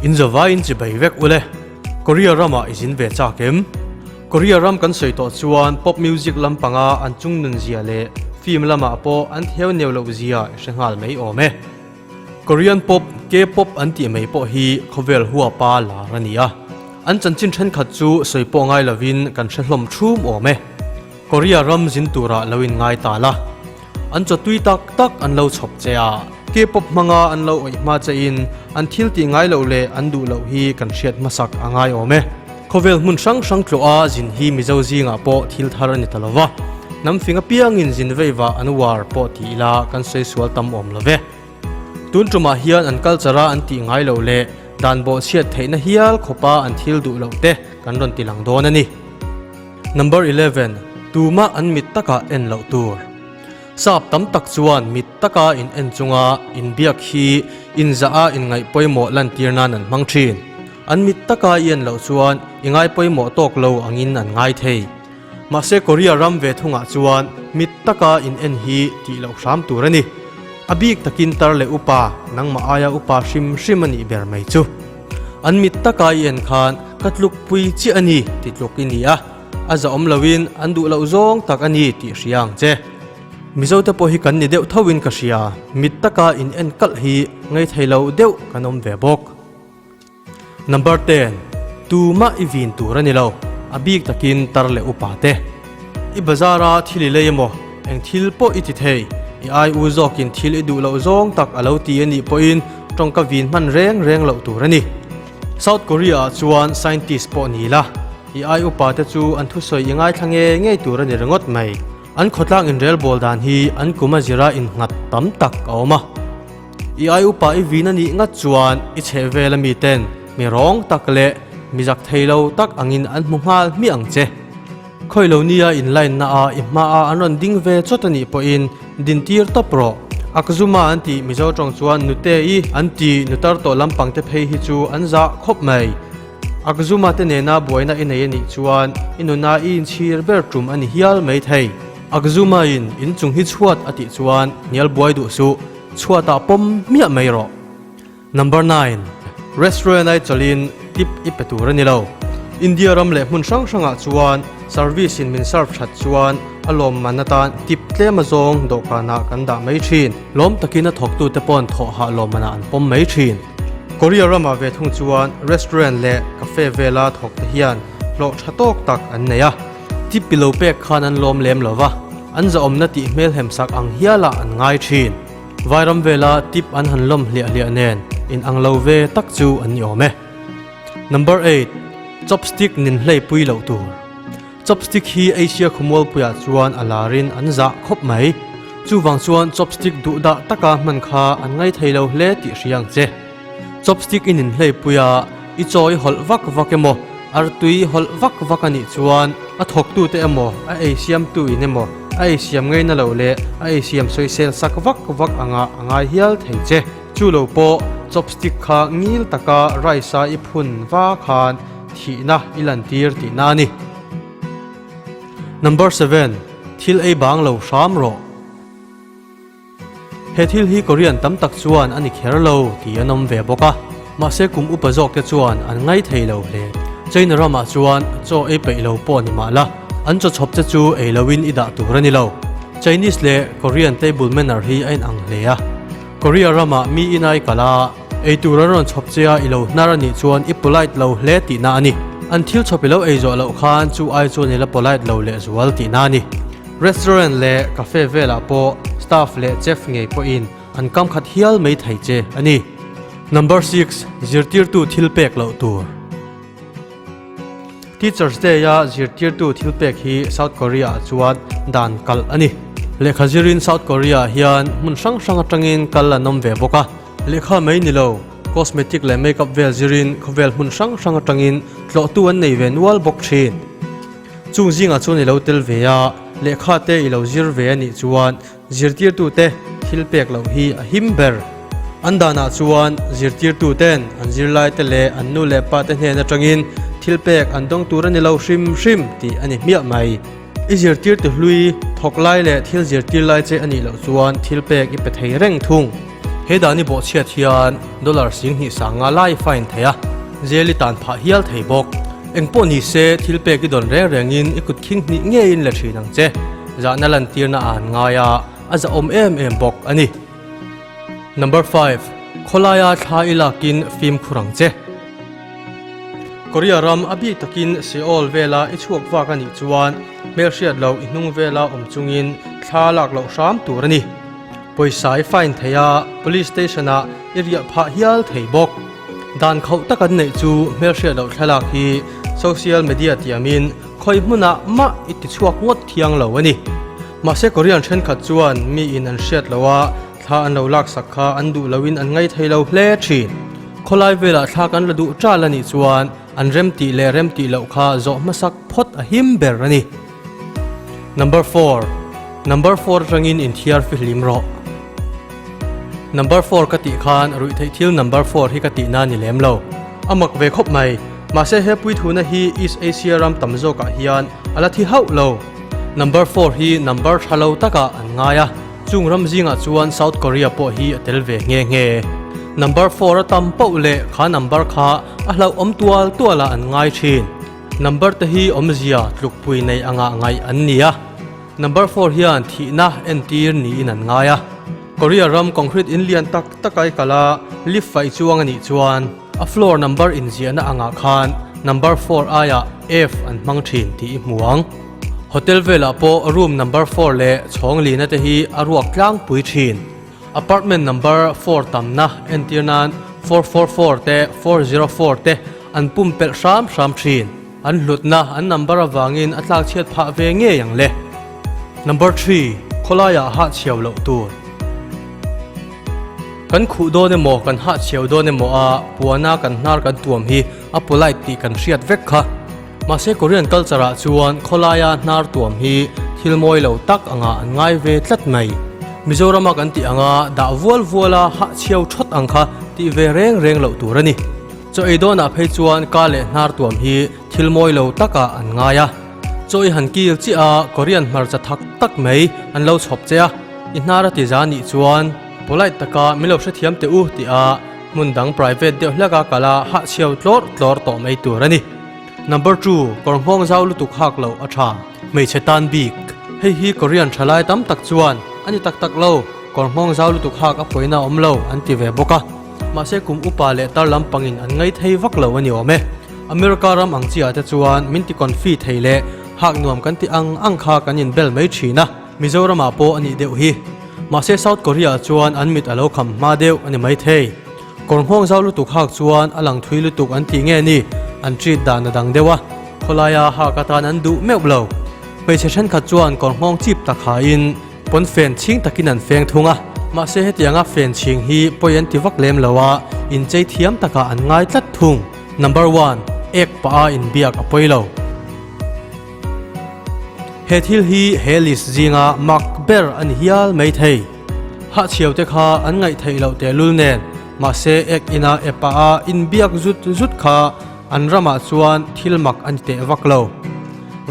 In zavaiin chibai vek ule. Korea ramah i zin ve chak em? Korea ram kan sawi tawh chuan pop music lampanga an chungnun zia leh film lamah pawh an theu neu loh zia i hre nghal mai awm e. Korean pop, K-pop an tih mai pawh hi khawvel huapa lar a ni a. An chanchin thenkhat chu sawi pawh ngai lovin kan hre hlawm thum awm e. Korea ram zin turah lo in ngai ta la. An chaw tui tak tak an lo chhawp che a, K-pop hmanga an lo awih hma che in an thil tih ngai loh leh an duh loh hi kan hriat hmasak a ngai awm e. Khawvel hmun hrang hrang tlawh a zin hi Mizo zingah pawh thil thar a ni ta lo va, hnam fing apiangin zin veiva an uar pawh ti ila kan sawi sual tam awm lo ve. Tun tumah hian an culture a an tih ngai loh leh dan bawhchhiat theihna hial khawpa an thil duh loh te kan rawn ti lang dawn a ni. Number 11, Tumah an mit takah en loh tur. Sap tam tak chuan mit taka in en chunga inbiak hi inzah a inngaih pawimawh lantir nan an hmang thin. An mit taka i en loh chuan i ngai pawimawh tawk lo angin an ngai thei. Mahse Korea ram ve thungah chuan mit taka in en hi tih loh hram tur a ni. A bik takin tar leh upa, nangmah aia upa hrim hrim a nih ber mai chu. An mit taka i en khan ka tluk pui chiah a ni ti tluk i ni a, a zahawm loin an duh loh zawng tak a ni tih hria ang che. Mizo te pawh hi kan ni deuh tho in ka hria, mit taka in en kalh hi ngaithei lo deuh kan awm ve bawk. Number 10, Tumah i vin tur a ni lo, a bik takin tar leh upa te. I bazar a thil i lei emaw, eng thil pawh i ti thei, i ai u zawkin thil i duh loh zawng tak a lo ti a nih pawhin tawngka vin hman reng reng loh tur a ni. South Korea ah chuan scientist pawh ni la, i ai upa te chu an thusawi i ngaithla nge ngei tur a ni ringawt mai. An khawtlang inrelbawl dan hi an kum a zira innghat tam tak a awm a. I ai upa i vin a nih ngat chuan i chheh vel ami ten mi rawng tak leh mi zak thei lo tak angin an hmu nghal hmiah ang che. Khawi lo nia in line na a i hma a an rawn ding ve chawt a nih pawhin din tir tawp rawh. Akzuma an tih Mizo tawng chuan nute i an ti nutar tawh lampang te phei hi chu an zah khawp mai. Akzuma te nena buaina i nei a nih chuan i nuna i inchhir ber tum a ni hial mai thei. Akzuma in inchung hi chhuat a tih chuan hnial buai duh suh. Chhuatah pawm hmiah mai rawh. Number 9. Restaurant ai chawlhin tip i pe tur a ni lo. India ram leh hmun hrang hrangah chuan service in min serve that chuan a lawmman atan tip tlem azawng dawhkanah kan dah mai thin. Lawm takin a thawktute pawn thawh hah lawmmanah an pawm mai thin. Korea ramah ve thung chuan restaurant leh cafe vela thawkte hian hlawh tha tawk tak an nei a. Tip pilo pek khan an lawm lem lo va, an zahawmna tih hmelhem sak ang hialah an ngai thin. Vairam vela tip an han lawm hliah hliah nen in ang lo ve tak chu an ni awm e. Number 8, Chopstick nin hlei pui loh tur. Chopstick hi Asia khawmualpuiah chuan a larin an zah khawp mai. Chuvang chuan chopstick duh dah taka hman kha an ngaithei lo hle tih hria ang che. Chopstick i nin hlei pui a, i chaw i hawlh vak vak emaw, artui i hawlh vak vak a nih chuan a thawktute emaw, a ei siamtu in emaw, a ei siam ngei na loh leh a ei siam sawisel sak vak vak angah a ngai hial thei che. Chu lo pawh chopstick kha ngil taka rice a i phun va khan thihna i lantir tihna a ni. Number 7, Thil ei bang lo hram rawh. He thil hi Korean tam tak chuan a ni kher lo tih an awm ve bawk a, mahse kum upa zawk te chuan an ngai thei lo hle. China ramah chuan chaw ei peih lo pawh ni mah la, an chaw chhawp che chu ei loin i dah tur a ni lo. Chinese leh Korean table manner hi a inang hle a. Korea ramah mi inai kal a, ei tur an rawn chhawp che a i lo hnar a nih chuan i polite lo hle tihna a ni. An thil chhawp i lo ei zawh loh khan chu ai chuan i la polite lo lehzual tihna a ni. Restaurant leh cafe velah pawh staff leh chef ngei pawhin an kam khat hial mai thei che a ni. Number 6, Zirtirtu thil pek loh tur. Teachers Day a zirtirtu thil pek hi South Korea ah chuan dan kalh a ni. Lehkha zirin South Korea ah hian hmun hrang hrang atangin kal an awm ve bawk a. Lehkha mai ni lo, cosmetic leh makeup vel zirin khawvel hmun hrang hrang atangin tlawhtu an nei ve nual bawk thin. Chung zingah chuan i lo tel ve a, lehkha te i lo zir ve a nih chuan zirtirtute thil pek loh hi a him ber. An danah chuan zirtirtuten an zirlaite leh an nu leh pate hnen atangin thil pek an dawng tur a ni lo hrim hrim tih a ni hmiah mai. I zirtirtu hlui thawk lai leh thil zirtir lai che a nih loh chuan thil pek i pe thei reng thung. He dan i bawhchhiat hian dollar 20 sanga lai fine thei a, jail i tan phah hial thei bawk. Engpawh ni se, thil pek i dawn reng rengin i kut khing hnih ngeiin la thin ang che. Zahna lantirna a han ngai a, a zahawm em em bawk a ni. Number five, Khawlaia thla i lakin fimkhur ang che. Korea ram a bik takin Seoul vela i chhuak vak a nih chuan hmelhriat loh i hnung vela awm chungin thla lak loh hram tur a ni. Pawisa i fine thei a, police station ah i riah phah hial thei bawk. Dan khauh tak an neih chu hmelhriat loh thlalak hi social media tiamin khawi hmunah mah i ti chhuak ngawt thiang lo a ni. Mahse Korean thenkhat chuan mi in an hriat loh a thla an lo laksak kha an duh loin an ngaih thei lo hle thin. Khawlai velah thla kan la duh ṭal a nih chuan an remtih leh remtih loh kha zawh hmasak phawt a him ber a ni. Number four, Number four atangin inthiar fihlim rawh. Number four ka tih khan ruihtheih thil number four hi ka tihna ni lem lo. A mak ve khawp mai. Mahse he puithuna hi East Asia ram tam zawkah hian a la thi hauh lo. Number four hi number tha lo takah an ngai a, chung ram zingah chuan South Korea pawh hi a tel ve nghe nghe. Number four a tam poh leh kha number kha a hlauhawm tual tualah an ngai thin. Number te hi awmzia tlukpui nei anga ngaih an ni a, number four hian thihna entir niin an ngai a. Korea ram concrete in lian tak tak ai kal a, lift faih chuang a nih chuan a floor number inziahna angah khan number four aiah F an hmang thin tih i hmu ang. Hotel velah pawh room number four leh chhawng lina te hi a ruak tlangpui thin. Apartment number four tamna entir nan 444 te 404 te an pumpelh hram hram thin. An hlutna an number avangin a tlakchhiat phah ve ngei ang le. Number three, khawlaiah hahchhiau loh tur. Kan khuh dawn emaw kan hahchhiau dawn emaw a puana kan hnar kan tuam hi a polite tih kan hriat vek kha. Mahse Korean culture ah chuan khawlaia hnar tuam hi thil mawi lo tak angah an ngai ve tlat mai. Mizorama kan tih anga dah vual vuala hahchhiau thawt ang kha tih ve reng reng loh tur a ni. Chaw ei dawnah phei chuan ka leh hnar tuam hi thil mawi lo takah an ngai a. Chaw i han kil chiah a Korean hmarcha thak tak mai an lo chhawp che a, i hnar a ti za nih chuan polite taka min lo hrethiam teh u tih a hmun dang private deuh hlek a kal a hahchhiau tlawr tlawr tawh mai tur a ni. Number two, kawr nghawng zau lutuk hak loh a tha. Hmeichhe tan bik. Hei hi Korean thalai tam tak chuan a ni tak tak lo, kawr nghawng zau lutuk hak a pawina awm lo an ti ve bawk a. Mahse kum upa leh tar lampangin an ngai thei vak lo a ni awm e. America ram ang chiah te chuan min ti confi thei leh hak nuam kan ti ang ang kha kan inbel mai thin a, Mizoramah pawh a nih deuh hi. Mahse South Korea ah chuan an mit a lo kham hma deuh a ni mai thei. Kawr nghawng zau lutuk hak chuan a lang thui lutuk an tih nge ni, an treat dan a dang deuh a, khawlaia hak atan an duh meuh lo. Hmeichhe thenkhat chuan kawr nghawng chip tak hain pawn fen chhing takin an feng thung a, mahse hetianga fen chhing hi pawi an ti vak lem lo a, inchei thiam takah an ngai tlat thung. Number one, ek pah a inbiak a pawi lo. He thil hi he list zinga mak ber a ni hial mai thei. Hahchhiau te kha an ngaih theih loh tehlul nen, mahse ek ina epa a inbiak zut zut kha an ramah chuan thil mak a ni teh vak lo.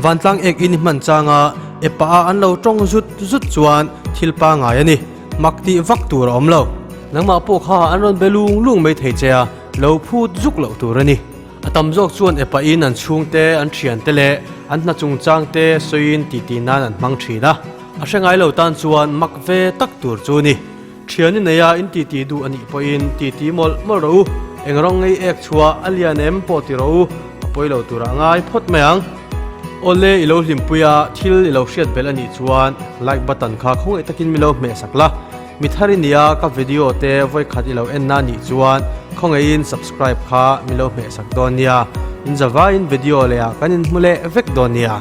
Vantlang ek in i hman changa epa a an lo tawng zut zut chuan thil pangai a ni, mak tih vak tur a awm lo. Nangmah pawh kha an rawn be lung lung mai thei che a, lo phut zuk loh tur a ni. A tam zawk chuan epain an chhungte, an thiante leh an hna chungchangte sawiin titi nan an hmang thin a. A hre ngai lo tan chuan mak ve tak tur chu ni. Thian i nei a, in titi duh a nih pawhin titi mawlh mawlh rawh u. Eng rawng ngei ek chhuah a lian em pawh ti rawh u, a pawi lo turah ngai phawt mai ang. Awle i lo hlimpui a, thil i lo hriat belh a nih chuan like button kha khawngaih takin mi lo hmeh sak la. Mi thar i nia ka video te vawikhat i lo en na nih chuan khawngaihin subscribe kha mi lo hmeh sak dawn nia. In zavaiin video leh ah kan inhmu leh vek dawn nia.